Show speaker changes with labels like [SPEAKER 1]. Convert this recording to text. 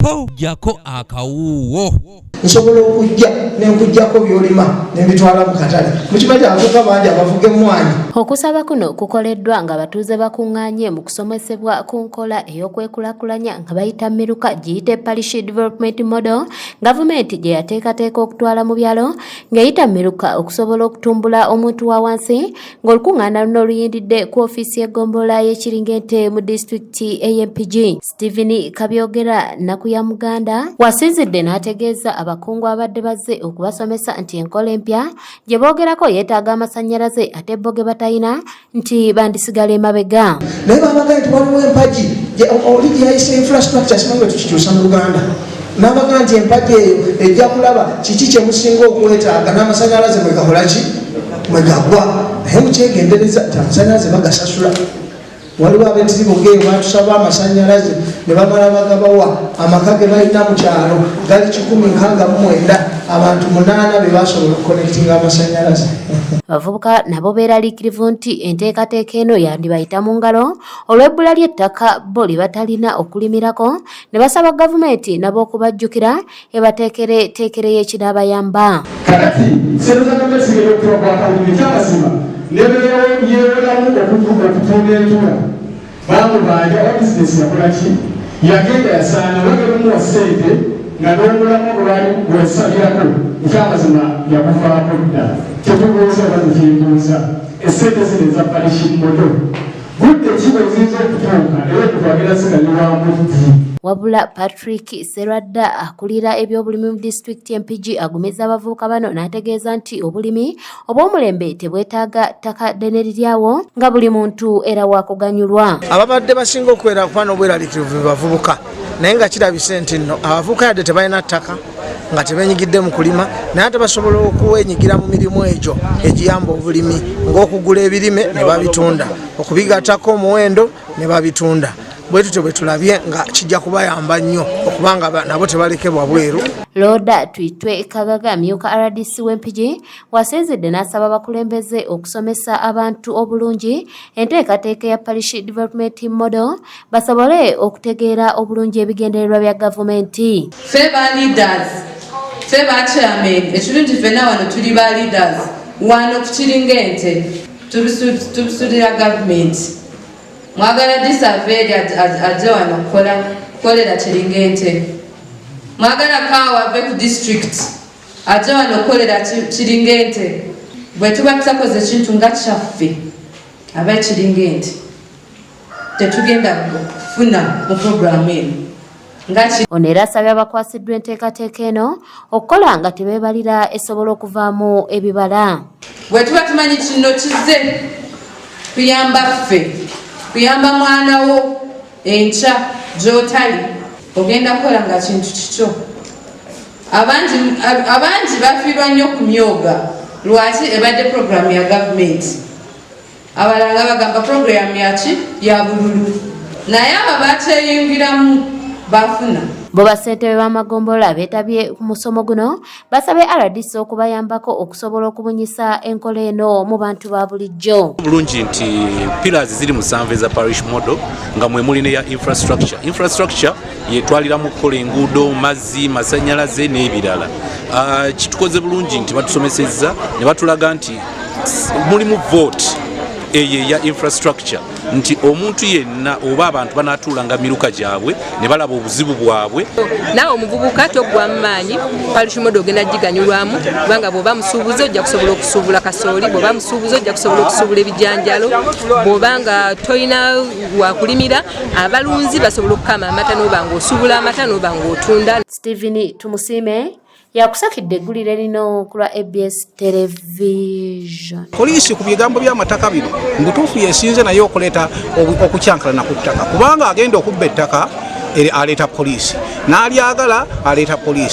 [SPEAKER 1] Jjako jjako akawuuwo.
[SPEAKER 2] Nsobola okujja nenkujjako byolima nembitwala mu katale. Mukimanyi abavubuka bangi abavuga emmwaanyi.
[SPEAKER 3] Okusaba kuno kukoleddwa ng'abatuuze bakuŋŋaanye mu kusomesebwa ku nkola ey'okwekulakulanya nga bayita miruka giyite Parish Development Model gavumenti gye yateekateeka okutwala mu byalo ng'eyita miruka okusobola okutumbula omuntu wa wansi ng'olukuŋŋaana luno luyindidde ku ofiisi y'eggombolola y'e Kiringente mu disitulikiti ey'e Mpigi. Stephen Kabyogera Nakuya Muganda wasinzidde n'ategeeza abakungu abadde bazze okubasomesa nti enkola empya gye boogerako yeetaaga amasannyalaze ate bo ge batalina nti bandisigala emabega.
[SPEAKER 2] Naye babaga nti waliwo empagi oli gye yayise infrastructure, simanyi bwe tukikyusa mu Luganda, n'abaga nti empagi eyo ejja kulaba kiki kye musinga okwetaaga n'amasannyalaze mwe gakola ki, mwe gagwa. Naye mukyegendereza nti amasannyalaze bagasasula. Waliwo ab'entiribuga eyo batusaba amasannyalaze ne bamala bagabawa. Amaka ge balina mu kyalo gali 169, abantu 8 be basobola okuconnectinga amasannyalaze.
[SPEAKER 3] Abavubuka nabo beeraliikirivu nti enteekateeka eno yandibayita mu ngalo olw'ebbula ly'ettaka bo lye batalina okulimirako ne basaba gavumenti nabo okubajjukira ebateekere teekereyo ekinaabayamba.
[SPEAKER 4] Kakati sente za gavumenti zigenda okutuwa akawumbi ekyamazima nebeeyewolamu okutunda entula bamubanja oba bizinesi yakola ki, yagenda yasaana bagenda omuwa ssente nga n'omulamu gwali gwesabirako ekyamazima yakuvaako dda. Tetubuuza oba tekyebuuza essente zino eza parish model budde ki bwe ziyinza okutuuka era okutwagenda ziganyulwamu ddi?
[SPEAKER 3] Wabula Patrick Serwadda akulira ebyobulimi mu disitulikiti e Mpigi agumiza abavubuka bano n'ategeeza nti obulimi obw'omulembe tebwetaaga ttaka ddene liryawo nga buli muntu era waakuganyulwa.
[SPEAKER 2] Ababadde basinga okubeera kuba n'obweraliikirivu be bavubuka, naye nga kirabise nti nno abavubuka yadde tebalina ttaka nga tebenyigidde mu kulima, naye ate basobola okwenyigira mu mirimu egyo egiyamba obulimi ng'okugula ebirime ne babitunda, okubigattako omuwendo ne babitunda. Bwe tutyo bwe tulabye nga kijja kubayamba nnyo okubanga nabo tebalekebwa bweru.
[SPEAKER 3] Looda Twitwe Kagaga amyuka RDC w'Empigi wasinzidde n'asaba abakulembeze okusomesa abantu obulungi enteekateeka ya Parish Development Model basobole okutegeera obulungi ebigendererwa bya gavumenti.
[SPEAKER 5] Ffe ba leaders, ffe ba chairman, ekirungi ffenna wano tuli ba leaders wano ku Kiringente, tubisulira gavumenti. Mwagala disaveri ajje wano kukolera Kiringente, mwagala kaawa ave ku district ajje wano kukolera Kiringente. Bwe tuba tutakoze ekintu nga kyaffe aba Ekiringente, tetugenda kufuna mu puroguramu eno.
[SPEAKER 3] Ono era asabye abakwasiddwa enteekateeka eno okukola nga tebeebalira esobola okuvaamu ebibala.
[SPEAKER 5] Bwe tuba tumanyi kino kizze kuyamba ffe, kuyamba mwana wo enkya gy'otali, ogenda kukola nga kintu kikyo. Abangi bafiirwa nnyo ku myoga. Lwaki? Ebadde puroguramu ya gavumenti, abalala nga bagamba puroguramu yaki ya bululu, naye abo bakyeyingiramu bafuna.
[SPEAKER 3] Bo bassentebe b'amagombolola beetabye ku musomo guno basabye RDC okubayambako okusobola okubunyisa enkola eno mu bantu ba bulijjo.
[SPEAKER 6] Bulungi nti pillars ziri 7 eza parish model nga mwe muli neya infrastructure. Infrastructure yetwaliramu okukola enguudo, mazzi, masannyalaze n'ebirala. Kitukoze bulungi nti batusomesezza ne batulaga nti mulimu vote eyo eya infrastructure, nti omuntu yenna oba abantu banaatuulanga miruka gyabwe ne balaba obuzibu bwabwe.
[SPEAKER 7] Naawe omuvubuka toggwa mu maanyi, parish model ogenda giganyulwamu kubanga bw'oba musuubuzi ojja kusobola okusuubula kasooli, bw'oba musuubuzi ojja kusobola okusuubula ebijanjalo, bw'oba nga tolina wakulimira, abalunzi basobola okukama amata n'oba ng'osuubula amata n'oba ng'otunda.
[SPEAKER 3] Stephen Tumusiime yakusakidde eggulire lino ku lwa ABS Television.
[SPEAKER 8] Poliisi ku bigambo by'amataka bino mubutuufu yesinze naye okuleeta okukyankalana ku ttaka, kubanga agenda okubba ettaka aleeta poliisi, n'alyagala aleeta poliisi.